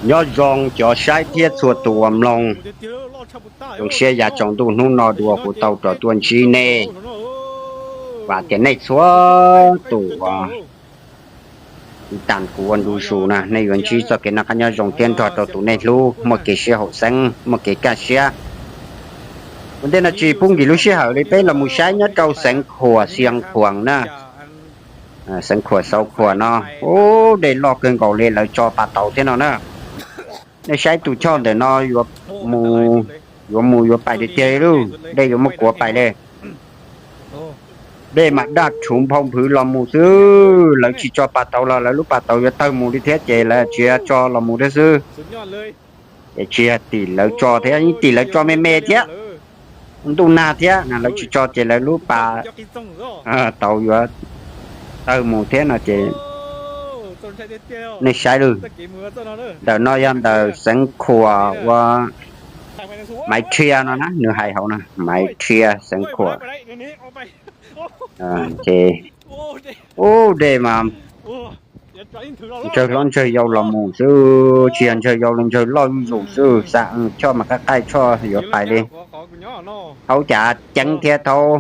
Nyob zoo cov saib thiab txhua tus uas mloog, zoo siab yav tsaus ntuj hnub no dua kuv tau rov tuaj ntsib nej. Vam tias nej txhua tus uas tas kuv ua ntu zus na, nej yuav ntsib txoj kev noj qab nyob zoo thiab nrog rau tus nej hlub, muaj kev sib haum xeeb, muaj kev kaj siab. Ua ntej no tsis pub nkim lub sij hawm li, peb los mus saib nyob rau xeev Khuam Xiav Khuam na. Xeev Khuam Xauv Khuam no, ub, dej loj kawg nkaus li, lawv tso pas tauv thiab no na. Nej saib tus choj ntawm no yuav mus yuav pais tiag tiag li lauj, dej yuav muab kuav pais li. Dej mas daj rhuv nphau nphwv los mus xwb, lawv tsis tso pas tauv los lawv lub pas tauv yuav tawg mus li thiab ces lawv tsis tso los mus thiab xwb. Ces tsis yog tim lawv tso thiab, yeej tim lawv tso me me thiab. Ntuj nag thiab na lawv tsis tso ces lawv lub pas tauv yuav tawg mus thiab no ces nej saib lawm. Ntawm no yog ntawm xeev Khuam ua Maiv Thiaj no na, nws hais hauv no Maiv Thiaj xeev Khuam. Ces ub, dej mas ntsawg hlob ntsawg yau los mus xwb, tsis yog ntsawg yau los ntsawg loj zuj zus xwb, xa choj mas qaij qaij choj yuav pais li. Thaub cav ceeb thiab thaub,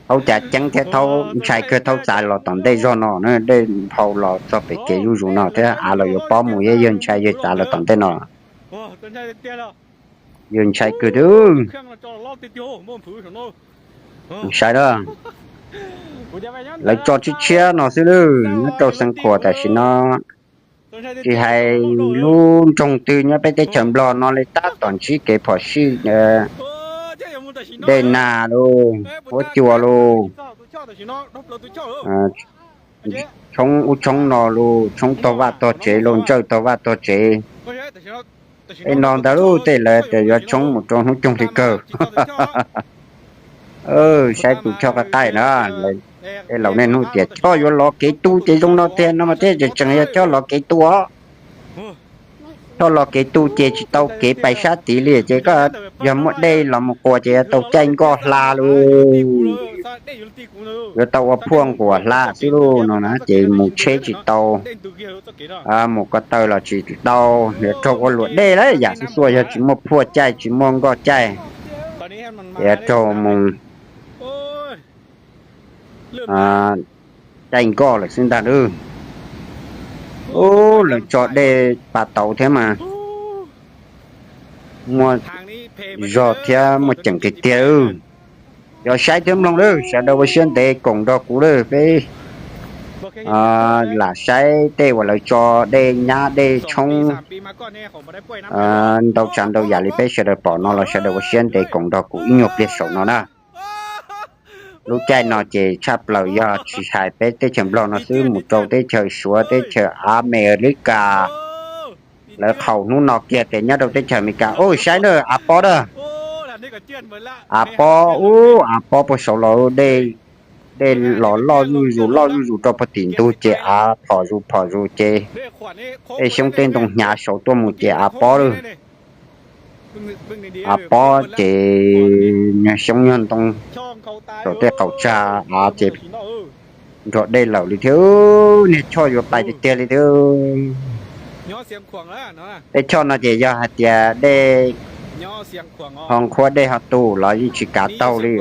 thaub cav ceeb thiab thaub ntshai kawg, thaub txav los tom ntej zog no na, dej nphau los txog pem kev zuj zus no thiab av los yuav pob mus, yawg ntshai yawg txav los tom ntej no. Yawg ntshai kawg thiab. Saib na, lawv tso tshiab tshiab no xwb lawm nyob rau xeev Khuam tam sim no. Tsis hais lub nroog twg nyob peb teb chaws Nplog no li tab tom ntsib kev phom sij dej nag lauj, huab cua lauj, tshoob ub tshoob no lauj, tshoob tog vaj tog tsev lauj, ntsawj tog vaj tog tsev. Tej no ntawd lauj, tej lawv tias yuav tshoob mus rau hnub coog li kawg. Saib tus choj qaij qaij na, tej laus niaj hnub tias choj yuav lov kev tu ces zoo no tiag no mas thiab, tseem tseem yog choj lov kev tu os. Choj lov kev tu ces tsis tau kev pais sab tid li ces koj yog muaj dej los mus quas ces yuav tau caij nkoj hla lauj, yuav tau ua phuaj nquas hla xwb lauj no na ces mus tsheb tsis tau, mus ko taw los tsis tau, yuav raug ua luam dej lawm yam xub xuaj yog tsis muaj phuaj caij tsis muaj nkoj caij, ces yuav raug mus caij nkoj lawm xwb ntag lauj. Ub, lawv tso dej pas tauv thiab mas muaj zog thiab muaj ceem tiag tiag. Cov saib thiab mloog lawm sawv daws ua siab ntev koom nrog kuv lawm, peb lam saib tej uas lawv tso dej nyab dej tshoob ntau tsav ntau yam li peb sawv daws pom no los sawv daws ua siab ntev koom nrog kuv ib nyuag pliag saum no na. Lub caij no ces tshaj plaws yog tsis hais peb teb chaws Nplog no xwb, mus rau teb chaws Suav, teb chaws Amelikas, lawv qhaus hnub no kiag tias nyob rau teb chaws Amelikas, ub, saib na, av pob na, av pob, ub, av pob puag saud los dej, dej los loj zuj zus loj zuj zus rau puag tim ntug ces av phom zus phom zus ces tej xyoob tej ntoo hnyav saud tuaj mus ces av pob lawm. Av pob ces nyuag xyoob nyuag ntoo saum tej qaum tsag av ces nrog dej lawm li thiab, niag choj yuav pais tiag tiag li thiab. Tej choj no ces yog hais tias dej ho nqhuab dej ho tu los yeej tsis kav taug li.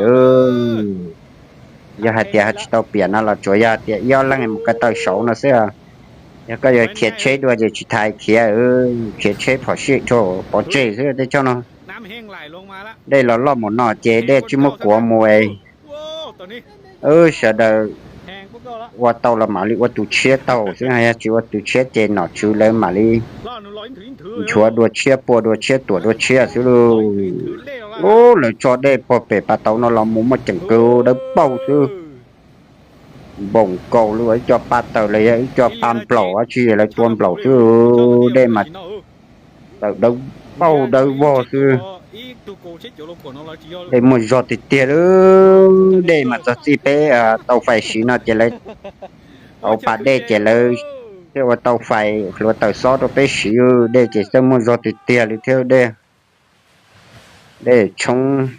Yog hais tias ho tsis tau piam no los tsuas yog tias ib ob leeg mus ko taw saud no xwb. Yog koj yuav khiav tsheb dua ces tsis tas khiav, khiav tsheb phom sij dhau pov tseg xwb tej choj no. Dej los loj mus no ces dej tsis muab kuav mus. Sawv daws ua tau los mam li ua tus tshiab taug xwb, yog tsis ua tus tshiab ces nom tswv lawv mam li nchuav dua tshiab, pua dua tshiab, tuam dua tshiab xwb lauj. Ub, lawv tso dej puag pem pas tauv no los mus muaj ceem kawg, dawb paug xwb. Npaum nkaus li ib co pa taws los yog ib co pa nplaum dab tsi lawv tua nplaum xwb, dej mas tawm dawb paug dawb vog xwb. Dej muaj zog tiag tiag li. Dej mas txog txij peb tau fais siv no ces lawv tau pas dej ces lawv thiaj ua tau fais hluav taws xob rau peb siv, dej ces txawj muaj zog tiag tiag li thiab. Dej, dej tshoob,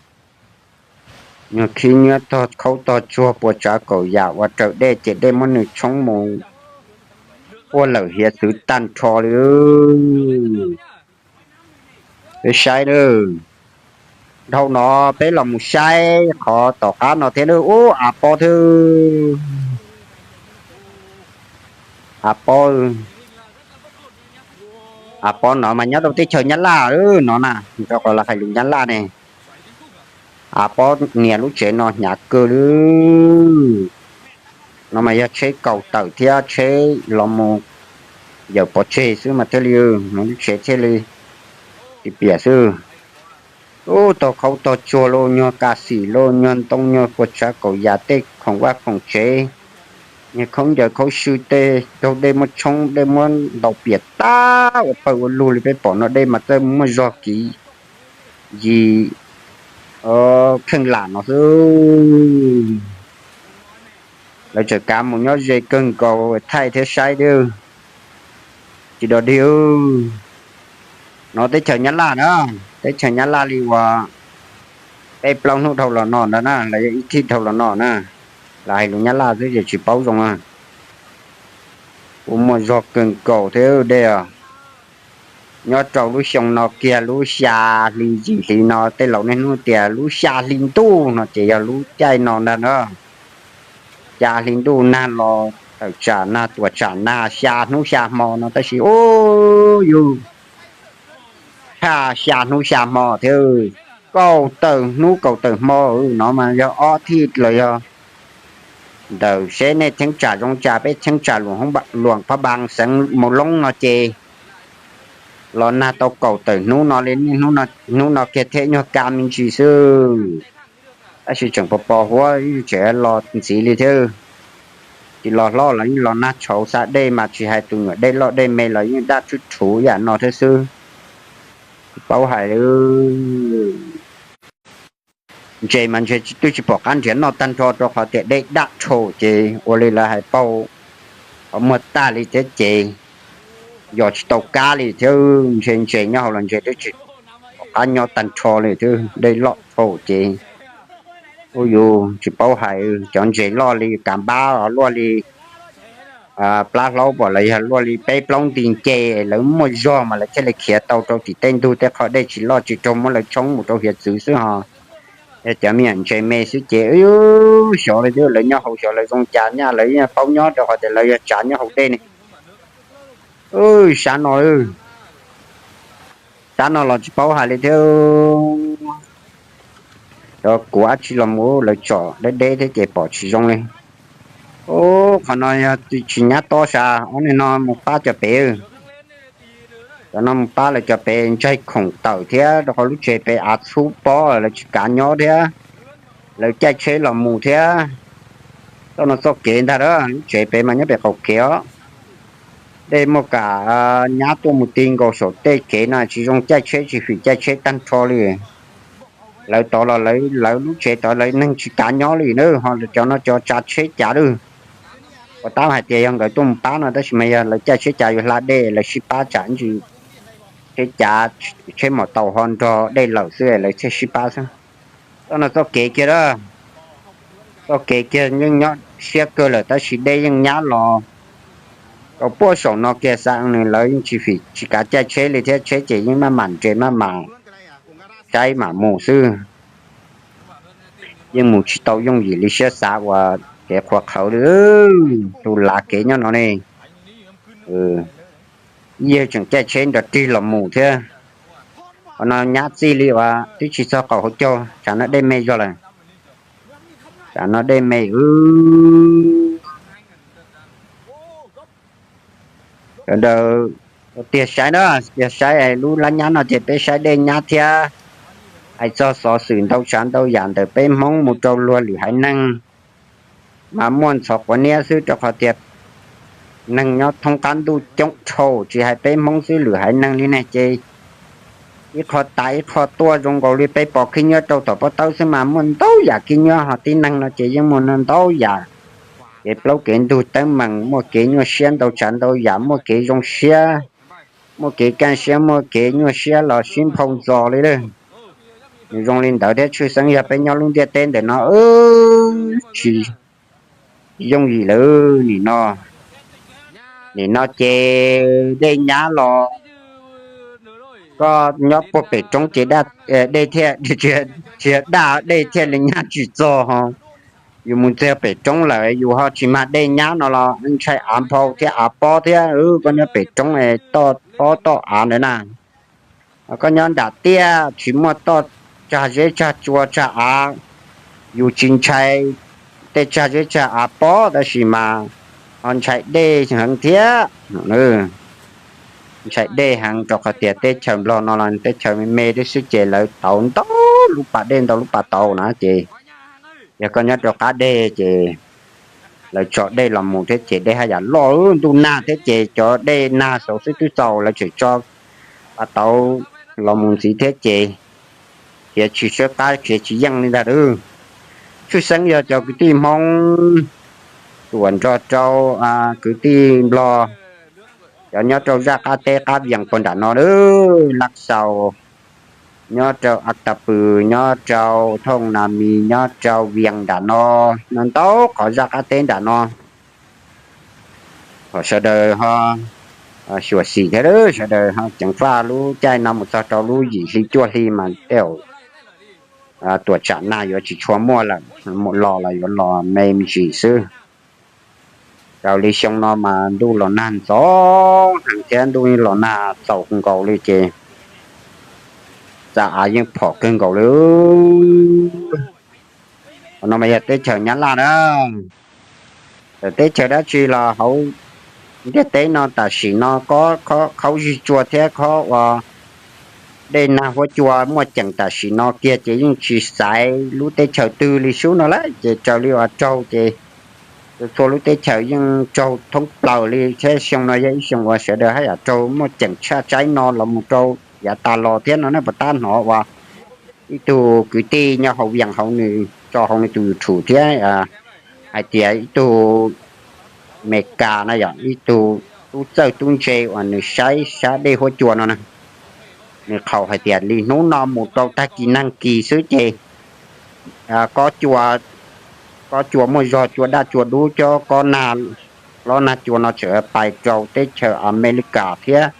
nyuag khib nyiab tog khaub tog tsuag puas tsav kaum yam uas raws dej ces dej muab nws tshoob mus. puag lawm hiav txwv tag nrho li. Peb saib, dhau no peb los mus saib qhov tom qab no thiab lawm. Ub, av pob thiab. Av pob, av pob no mas nyob rau teb chaws Nyab Laj no na, rau qhov lawv hais lus Nyab Laj ne. Av pob nias lub tsev no hnyav kawg li. No mas yog tsheb kaus tawm thiab tsheb los mus yawm pov tseg xwb mas thiaj li, lub tsev thiaj li tsis piam xwb. Ub, tog khaub tog tsuag los nyuag kas xim los nyuag ntoo nyuag kua tshav kaum yam tej khoom vaj khoom tsev, nyuag khaub ncaws khaub sw tej raug dej muab tshoob dej muab ntaus piam tag ua pawg ua lug li. Peb pom no dej mas txawj muaj zog kiv yis kheej lam no xwb. Lawv tseem kav mus nyob ze kawg nkaus thaij thiab saib thiab. Tsis dog dig. No teb chaws Nyab Laj na, teb chaws Nyab Laj li uas peb plaub hnub dhau los no ntag na los yog ib thij dhau los no na. Lawv hais lus Nyab Laj xwb ces tsis paub zoo na. Kuj muaj zog kawg nkaus thiab dej os. Nyob rau lub xyoo no kiag lub xya hli yim hli no tej laus niaj hnub tias lub xya hli ntuj no ces yog lub caij no ntag na. Xya hli ntuj nag los tawm tsam nag tuam tsam nag xya hnub xya hmo no tab sis ub yug tshaj xya hnub xya hmo thiab. Kaum tawm hnub kaum tawm hmo no mas yog ob thij los yog ntawm seb nej cheeb tsam zoo tsam peb cheeb tsam Luam Phab Npas xeev Maus Loob no ces los nag tau kaum tawm hnub no li niaj hnub no kiag thiab nyuag kaj me ntsis xwb. Tab sis tseem pos pos huab tseem los ntxiv li thiab. Tsis los hlob los yeej los nag tshauv xa dej mas tsis hais tus nyuam dej loj dej me los yeej daj rhuv rhuv yam no thiab xwb. Tsis paub hais li. Ntses mas ntses twb tsis pom qab nrhiav noj tag nrho rau qhov tias dej daj rhuv ces ua li lawv hais paug qhov muag tag li thiab ces yos tsis tau kab li thiab. Ntses ntses nyob hauv los ntses twb tsis pom qab nyob tag nrho li thiab dej loj rhuv ces ua yus tsis paub hais. Cov ntses loj li kav npab luaj li plab hlaub pom los yog luaj li peb plaub nti nce lawv muaj zog mas lawv thiaj li khiav tau rau tim tej ntug tej qhov dej tsis loj tsis raug muab lawv tshoob mus rau hiav txwv xwb ho. Yog cov me nyuam ntses me xwb ces xyov li twb lawv nyob hauv xyov lawv zoo cas nyaj lawv yeej paub nyob rau qhov tias lawv yog tsav nyob hauv dej ne. Sab no, sab no los tsis paub hais li thiab. Cov kuv dab tsi los mus lawv tsom deb deb thiab ces pom tsis zoo li. Ub, qhov no yog tsis nyab tob sas ob niag no mus pab cov pem. Cov no mus pab lawv cov pem ntsaig khoom tawm thiab rau qhov lub tsev pem av txhub pob lawv tsis kav nyob thiab. Lawv caij tsheb los mus thiab. Txoj no txoj kev ntag a, lub tsev pem mas nyob pem qaum kev os. Dej muaj kam nyab tuaj mus ti nkaus saum tej kev no tsis zoo caij tsheb tsis fim caij tsheb tag nrho li. Lawv tod los lawv lub tsev tod lawv neeg tsis kav nyob li na ho cov no cov tsav tsheb cav lawm. Ua tab hais tias yog nkawd tuaj mus pab no tab sis mas yog lawv caij tsheb cav yuav hla dej lawv sib pab tsam ntsis tsheb cav tsheb maum taus ho nrog dej lawm xwb lawv thiaj sib pab xwb. Txoj no txoj kev kiag a, txoj kev kiag yeej nyob siab kawg lawm tab sis dej yeej nyab los rau puag saum no kiag xa nws lawv yeej tsis fim tsis kav caij tsheb li thiab tsheb ces yeej maj mam nres maj mam saib mam mus xwb. Yeej mus tsis tau yooj yim li siab xav uas kev qhuav qhawv li. Tus lav kev nyob no ne, yawg tseem caij tsheb nrog rig los mus thiab. Qhov no nyab txij li uas twb tsis txog qaum hauv caug tsam no dej me zog lawm. Tsam no dej me. Sawv daws tiag saib na, tiag saib lub lab nyab no ces peb saib dej nyab thiab. Hais txog xov xwm ntau tsav ntau yam ntawm peb Hmoob mus rau luag lwm haiv neeg mas muaj ntxhov quav niab xwb rau qhov tias neeg nyob thoob qab ntuj coob dhau tsis hais peb Hmoob xwb lwm haiv neeg li ne ces ib qho tas ib qho tuaj zoo nkaus li peb pom khib nyiab rau tom pob tawb xwb mas muaj ntau yam khib nyiab ho tib neeg no ces yeej muaj ntau yam kev plaub kev ntug teeb meem muaj kev nyuaj siab ntau tsav ntau yam muaj kev zoo siab muaj kev kaj siab muaj kev nyuaj siab los sib nphau ntxos li lawm. Nws zoo li ntawd thiab tshwj xeeb yog peb nyob lub ntiaj teb ntawm no tsis yooj yim lawm nim no. Nim no ces dej nyab los, koj nyob puag pem roob ces dej thiaj, tsis yog daj, dej thiaj li nyab tsis txog ho. Yus mus txog pem roob lawm yus ho tsis mag dej nyab no los ntshai av nphau thiab av pob thiab. Koj nyob pem roob toj pob toj av ntawd na, koj nyob nram tiaj tsis muaj toj tsag zeb tsag tsua tsag av, yus tsis ntshai tej tsag zeb tsag av pob tab sis mas ho ntshai dej heev thiab. Ntshai dej heev rau qhov tias teb chaws Nplog no los teb chaws me me tib xwb ces lawv tauv ntau lub pas dej ntau lub pas tauv na ces yog koj nyob rau qab deg ces lawv tso dej los mus thiab ces dej haj yam loj, ntuj nag thiab ces cov dej nag saud xwb twb txaus lawv tseem tso pas tauv los mus ntxiv thiab ces khiav tsis sab qab khiav tsis yeej li ntag. Tshwj xeeb yog cov kwv tij Hmoob tuam nrog rau kwv tij Nplog, cov nyob rau zaj qab teb qab Vias puag nram no, Laj Xaus, nyob rau A Ta Pws, nyob rau Thooj Na Mis, nyob rau Vias nram no, no ntau qhov zaj qab teb nram no. Thov sawv daws ho xyuam xim thiab, sawv daws ho ceev faj lub caij no mus txog rau lub yim hli cuaj hli mas tej zaum tuam tsam nag yuav tsis tshua muaj lawm, mus los los yuav los me me ntsis xwb. Raws li xyoo no mas ntuj los nag ntxov heev thiab ntuj los nag txaus nkaus li ces txav av yeej phom kawg nkaus li. Qhov no mas yog teb chaws Nyab Laj na. Teb chaws dab tsi los hauv ntiaj teb no tam sim no khaub zig tsua thiab khob ua dej nag huab cua muaj ceem tam sim no kiag ces yeej tsis xaiv lub teb chaws twg li sub no lawm ces raws li uas raug ces txhua lub teb chaws yeej raug thoob plaws li thiab xyoo no yog ib xyoo uas sawv daws haj yam raug muaj ceem tshaj tsaib no los mus rau yav tas los thiab no ne. Puas tab hnov uas ib tug kwv tij nyob hauv Vias hauv nws tso hauv nws tus YouTube thiab hais tias ib tug Meskas no yog ib tug tub txawj tub ntse uas nws saib sab dej huab cua no na, nws qhaus hais tias li hnub no mus rau tag kis neeg kis xwb ces kob cua muaj zog cua daj cua dub cov kob nag hlob nag cua no tseem pais rau teb chaws Amelikas thiab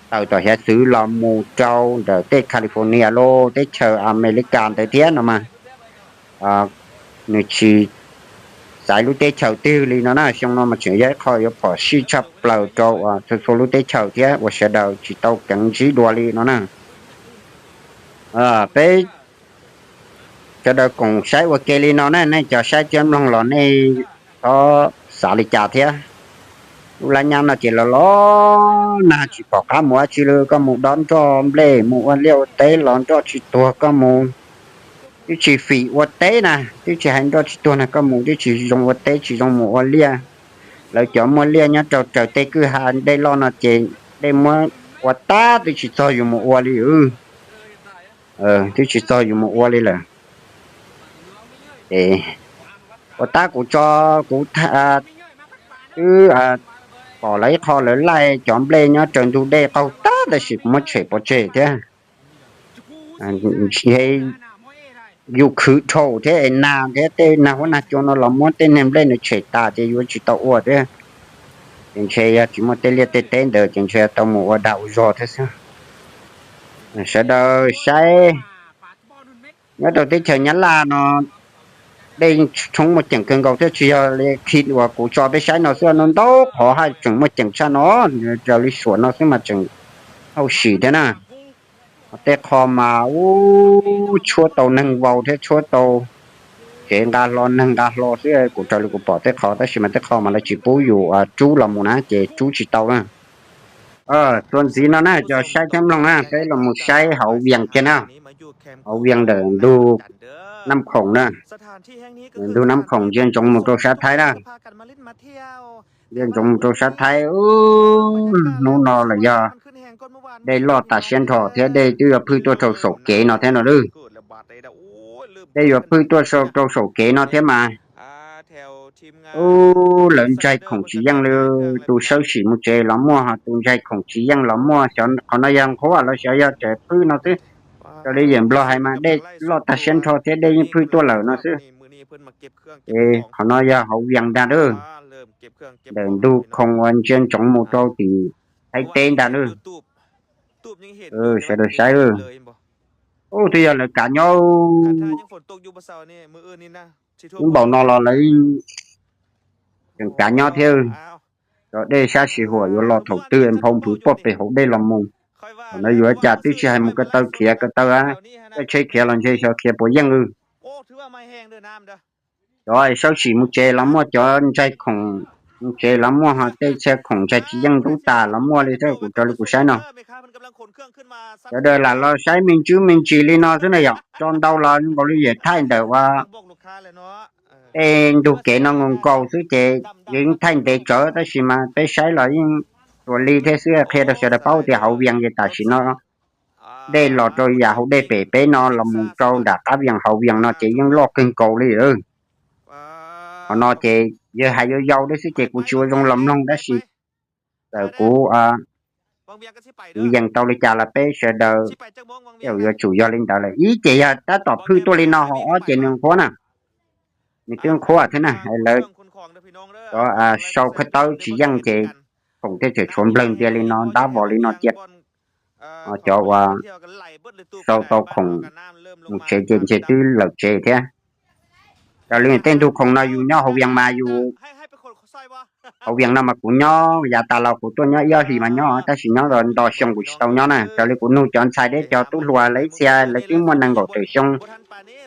tawm tom hiav txwv los mus rau ntawm tej California los teb chaws Amelikas ntawd thiab no mas nws tsis xaiv lub teb chaws twg li no na. Xyoo no mas tseem yog ib qho yuav phom sij tshaj plaws rau txhua txhua lub teb chaws thiab uas sawv daws tsis tau keev ntsib dua li no na. Peb sawv daws koom saib ua ke li no na, nej cov saib thiab mloog los nej txhob xav li cas thiab. Lub lab nyab no ces los los nag tsis pom qab mus dab tsi li, koj mus dob nroj nplej mus ua liaj ua teb los nroj tsis tuag, koj mus twb tsis fim ua teb na, twb tsis hais nroj tsis tuag na, koj mus twb tsis zoo ua teb tsis zoo mus ua liaj. Lawv cov muaj liaj nyob rau raws tej kwj ha dej loj no ces dej muab ua tab twb tsis txog yus mus ua li. Twb tsis txog yus mus ua li lawm. Ua tab kuv tso, kuv twb pom lawv ib qho lawv laij cov nplej nyob raws ntug dej qaug tag tab sis kuv muab tshem pov tseg thiab. Ntshe yus khwv dhau thiab es nag thiab tej nag huab nag cua no los muab tej niag nplej nws tshem tas ces yuav tsis tau ua thiab. Ces ntshe yog tsis muaj tej liaj tej teb ntawd ces ntshe tau mus ua dag ua zog thiab xwb. Sawv daws saib, nyob rau teb chaws Nyab Laj no dej tshoob muaj ceem kawg nkaus thiab, tsis yog li khi uas kuv tso peb saib no xwb, ntau qhov haj tseem muaj ceem tshaj no, raws li suam no xwb mas tseem hauj sim thiab na. Tej qho mas ub tshuab tau neeg vau thiab tshuab tau tsev nqa hlo neeg nqa hlo xwb. Kuv raws li kuv pom tej qho tab sis mas tej qho mas lawv tsis pub yus rub los mus na ces rub tsis tau na. Txuas ntxiv no na cov saib thiab mloog na, peb los mus saib hauv Vias kiag na, hauv Vias ntawm ntug Naj Khoom na, ntug Naj Khoom ntsia ntsoov mus rau sab Thaib na. Ntsia ntsoov mus rau sab Thaib, hnub no los yog dej loj tas siab nrho thiab dej twb yuav phwj tuaj rau saum kev no thiab no lawm. Dej yuav phwj tuaj rau saum kev no thiab mas, ub, lawv ntsaig khoom tsis yeej li. Tus sawb sim mus tsev los muaj, tus ntsaig khoom tsis yeej los muaj. Qhov no yog nqhuab los xyov yog tseem phwj no xwb. Raws li yawm Nplog hais mas dej loj tag siab nrho thiab dej yeej phwj tuaj lawm no xwb. Es qhov no yog hauv Vias ntag lawm. ntawm ntug khoom uas ntsia ntsoov mus rau tim Thaib teb ntag nawb. Sawv daws saib, ub, twb yog lawv kav nyob. Ib npaum no los lawv tseem kav nyob thiab. Cov dej sab sij huam yuav los thaum twg nphau nphwv puag pem hauv dej los mus. Thaum no yuav cas twb tsis hais mus ko taw khiav ko taw, tej tsheb khiav los ntshe xyov khiav puas yeej. Cov sawb sim mus tsev los muaj, cov ntsaig khoom mus tsev los muaj, ho tej tsheb khoom ntsaig tsis yeej ntub tas los muaj li thiab, kuv raws li kuv saib no. Sawv daws lam los saib me ntsis me ntsis li no xwb na yom, tso ntau los nkaus li yam thaij ntawm ua tej ntug kev no nkaus nkaus xwb ces yeej thaij ntev tsawv, tab sis mas peb saib los yeej tsuas li thiab xwb, qhia rau sawv daws paub tias hauv Vias ces tam sim no dej los rau yam hauv dej pem peb no los mus rau nram qab Vias hauv Vias no ces yeej loj kawg nkaus li. Qhov no ces yawg hais yau yau thiab xwb ces kuv tsis ua zoo los mloog, tab sis txawm kuv kuv yees tau li cas los peb sawv daws yuav tsum yog li ntawd lawm. Ib ces yog tab tom phwj tuaj li no, ho ob ces nws qhuav na, nws twb qhuav thiab na. Lawv cov sau khawb tawb tsis yeej ces khoom thiaj tseem tshuav nplawg ntias li no, ntab vos li no cia. Cov uas sau tau khoom mus tsev ces ntshe twb lawm tsev thiab. Raws li tej ntug khoom no yus nyob hauv Vias mas yus, hauv Vias no mas kuv nyob yav tas los kuv tuaj nyob ib ob hlis mas nyob, tab sis nyob nto xyoo kuv tsis tau nyob na. Raws li kuv nug cov ntxhais thiab cov tub hluas lawv ib txhia lawv twb muaj nees nkaum tawm xyoo,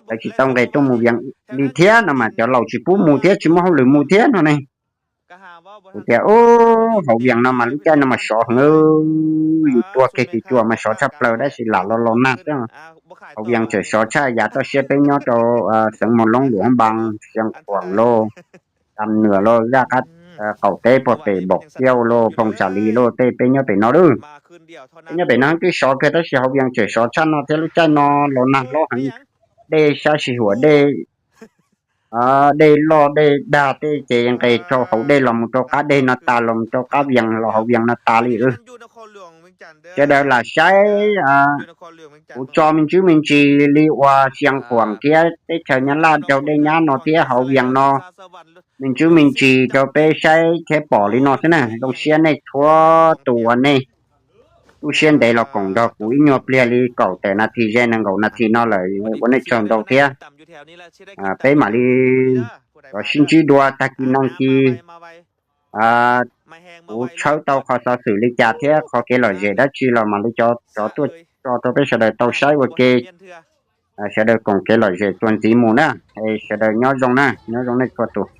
lawv tsis tau nqes tuaj mus Vias li thiab no mas cov laus tsis pub mus thiab tsis muaj hauj lwm mus thiab no ne. Kuv tias, ub, hauv Vias no mas lub caij no mas sov heev, yus tuag kiag tis cuam mas sov tshaj plaws, tab sis lam los los nag xwb. Hauv Vias tseem sov tshaj yav toj siab peb nyob rau xeev Mos Loob, Luam Hab Npas, Xia Khuam lauj, Tam Nuam lauj, zaj qab qaum teb puag pem Npaum Kiauj lauj, Phoo Tsa Lis lauj, tej peb nyob pem no lauj. Peb nyob pem no twb sov kawg tab sis hauv Vias tseem sov tshaj no thiab, lub caij no los nag hlob heev, dej sab sij huam dej dej loj dej dag tej ces nqes rau hauv dej los mus rau qab deg no tas, los mus rau qab Vias los hauv Vias no tas li. Sawv daws lam saib, kuv tso me ntsis me ntsis li uas Xia Khuam thiab teb chaws Nyab Laj raug dej nyab no thiab hauv Vias no, me ntsis me ntsis rau peb saib thiab pom li no xwb na. Zoo siab nej txhua tus uas nej lub siab ntev los koom nrog kuv ib nyuag pliag li kaum tawm nas this ze nees nkaum nas this no lawm, ua nej tsaug ntau thiab. Peb mam li rov sib ntsib dua tag kis no kis kuv tshawb tau qhov xov xwm li cas thiab qhov kev lom zem dab tsi los mam li rov tuaj tso rau peb sawv daws tau saib ua ke. Sawv daws koom kev lom zem txuas ntxiv mus na. Sawv daws nyob zoo na, nyob zoo nej txhua tus.